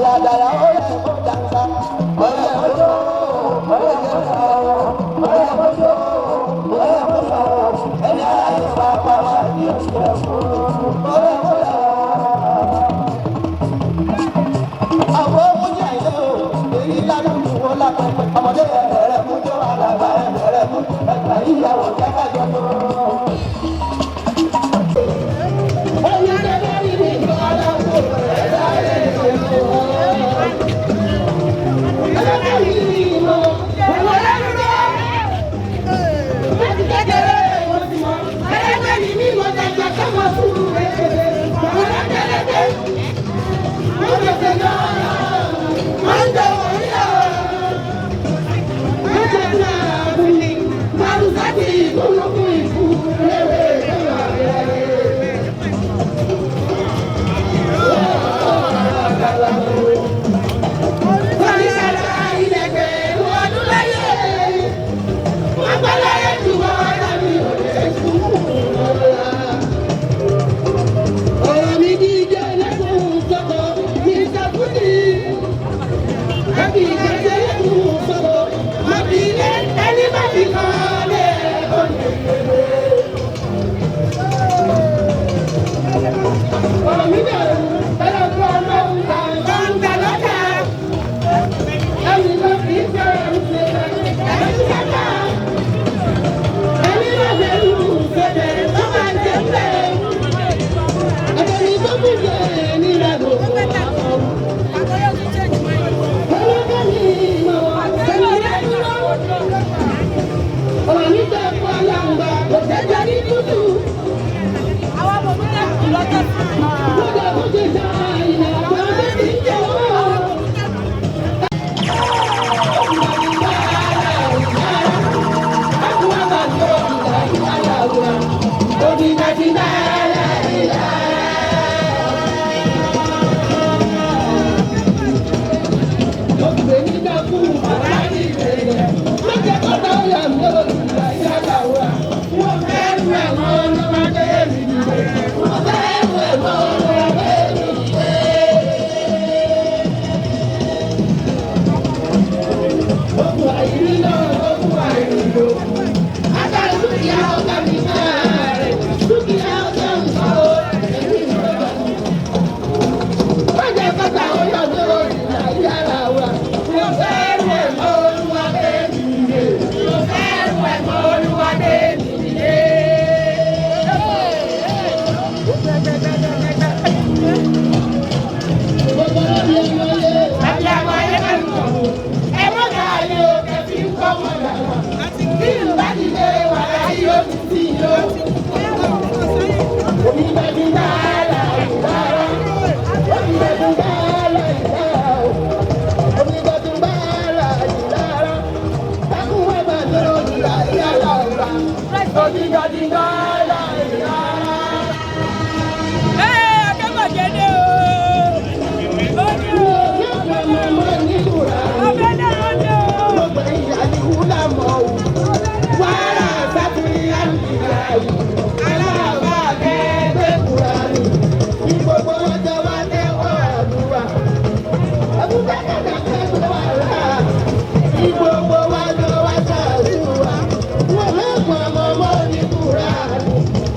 Dàyàdàyà ó yẹ kó dàgbà. Ó yẹ kó jó, ó yẹ kó yọ, ó yẹ kó jó, ó yẹ kó yọ. Ẹni aláyé bá pa wá ní oṣù ẹ̀fọ́. Ó yẹ kó yọ. Àwọn ọmọdé àìlè o, èyí lálùkù wọn lápẹpẹ. Ọmọdé ẹ̀rẹ̀ mú jó, àlàbà ẹ̀rẹ̀ mú. Ẹgbà ìyàwó jẹ́ kájọ tó.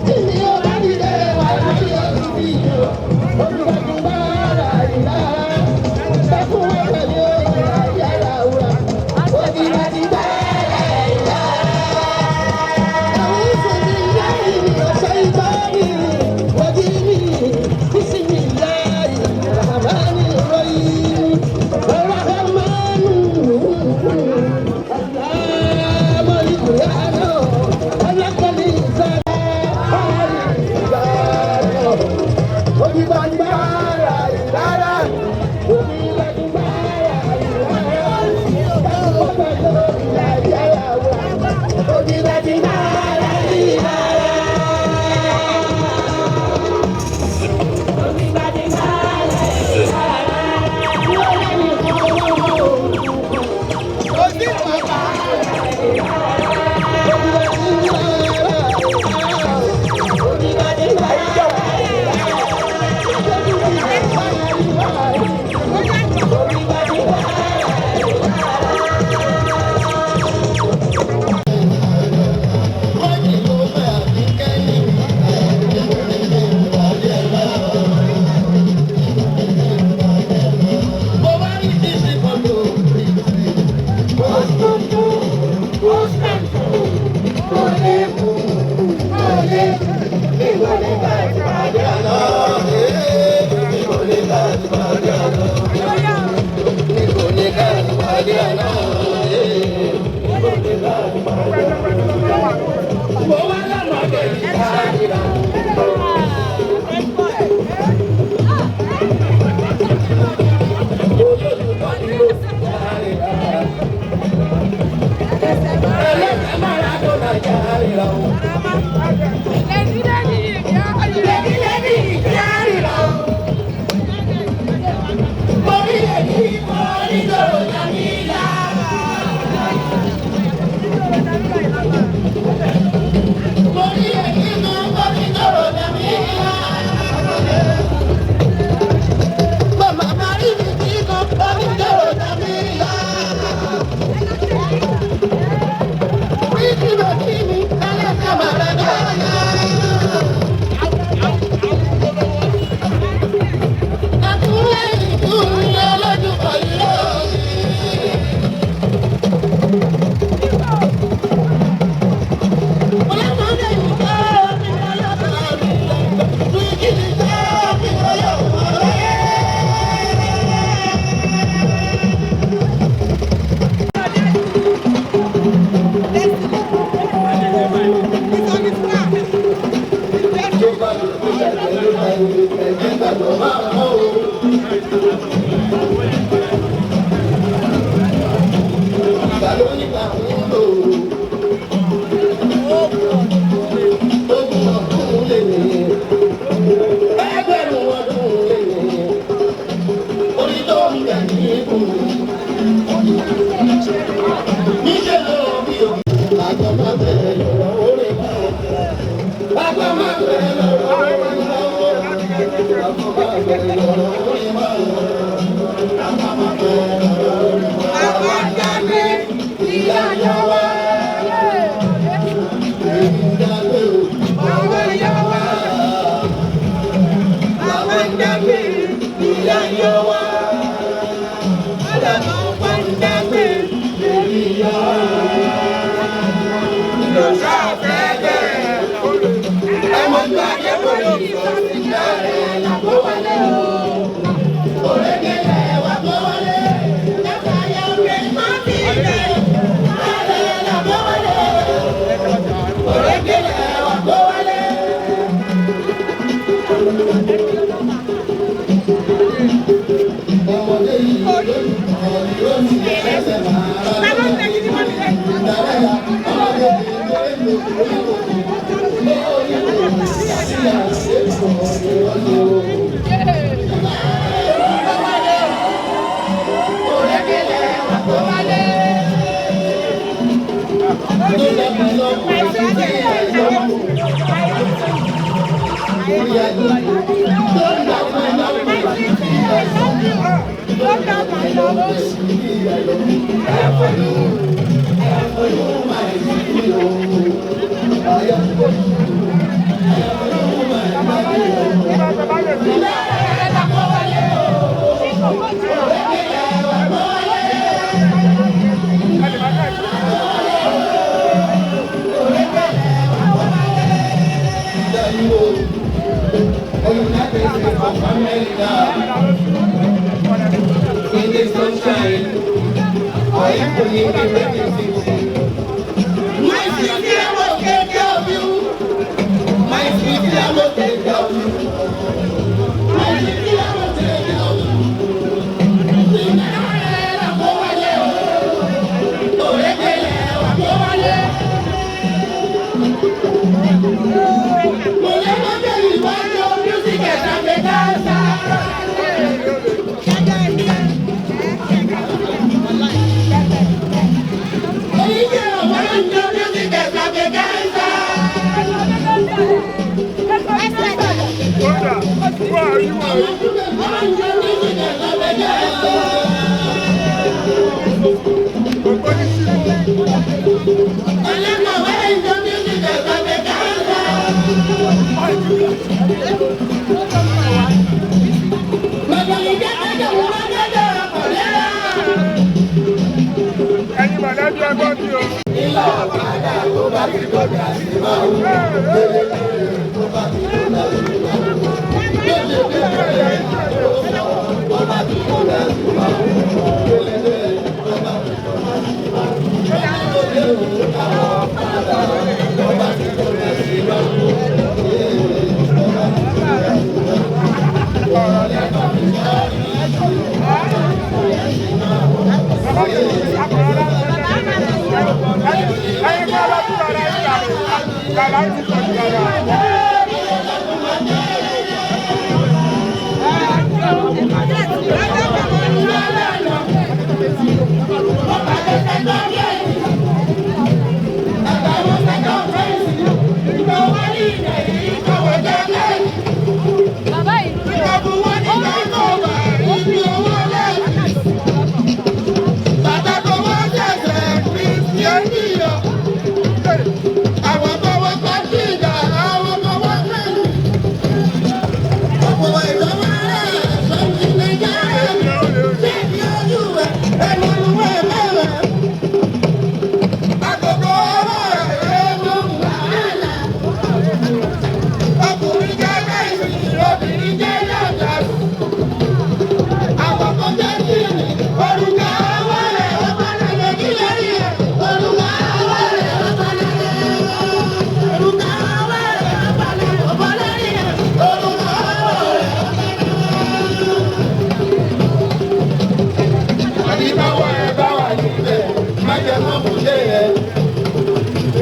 Thank you. Bàbá yìí Àwọn tó wọ́n kọ́ sí ìjà, àwọn tó wọ́n kẹ́lù. Ọ̀pọ̀ ìjọba rẹ̀ sọ́jú Nàìjíríà. Ṣé kí ojú rẹ̀ ẹnu ìwé mẹ́rẹ̀? Àkókò ọwọ́ rẹ̀ ló ń wàhálà. Ọkùnrin jẹ́ mẹ́sì, obìnrin jẹ́ yàtọ̀. Àwọn kan jẹ́ kìnnì, orúkọ ọwọ́ rẹ̀ ó bá Nàìjíríà rí ẹ̀. Orúkọ ọwọ́ rẹ̀ ó bá Nàìjíríà. Orúkọ ọwọ́ rẹ̀ ó bá Nàìjíríà. Orúkọ ọwọ́ rẹ̀ ó bá Nàìjíríà. Àní báwa ẹ bá wà níbẹ̀, má jẹ́ kán mú jẹ́ ẹ.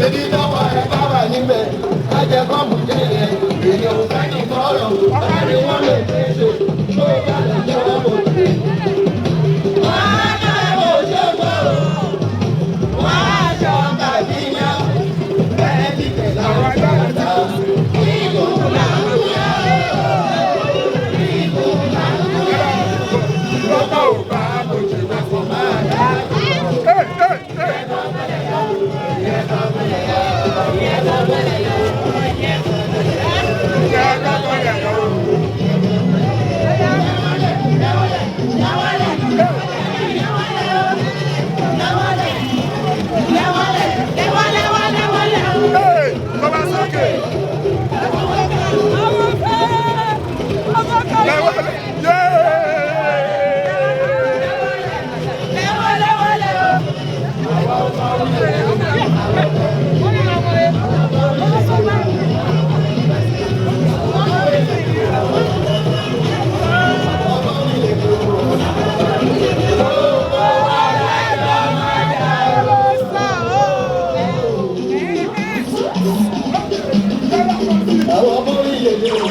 Èdè báwa ẹ bá wà níbẹ̀, má jẹ́ kán mú jẹ́ ẹ. Èèyàn ò fẹ́ ní kọ́rọ̀, ọ̀rẹ́ wọn lè fèsì, tó bá lè jẹ́ wọn kò sí. Wọ́n á jẹ́ bó ṣe gbọ́ o, wọ́n á jọ kàdíyàn, bẹ́ẹ̀ ti tẹ̀ láwọn ṣáàtà. Ìlú là ń kúyà o, ìlú là ń kúyà o. Lọ́kọ̀ ò bá bòjú wá kò máa dá. Àwọn ọmọ orílẹ̀-èdè o.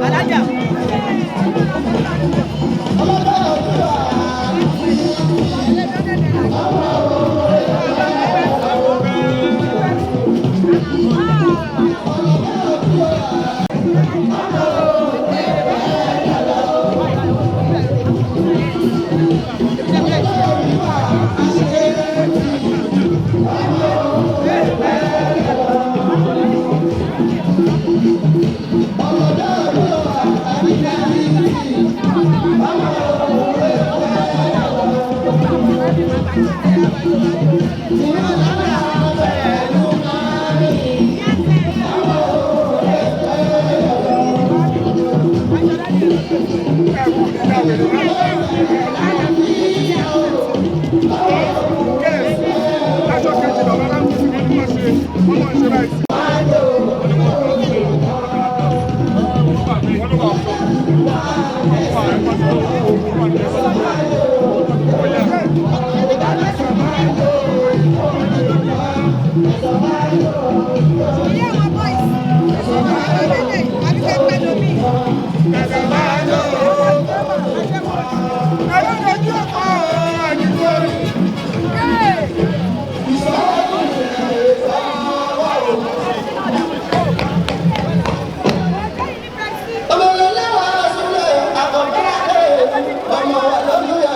Alájà. Aṣọ kejì bàbá láti fi wọ́n ṣe wọ́n ṣe báyìí.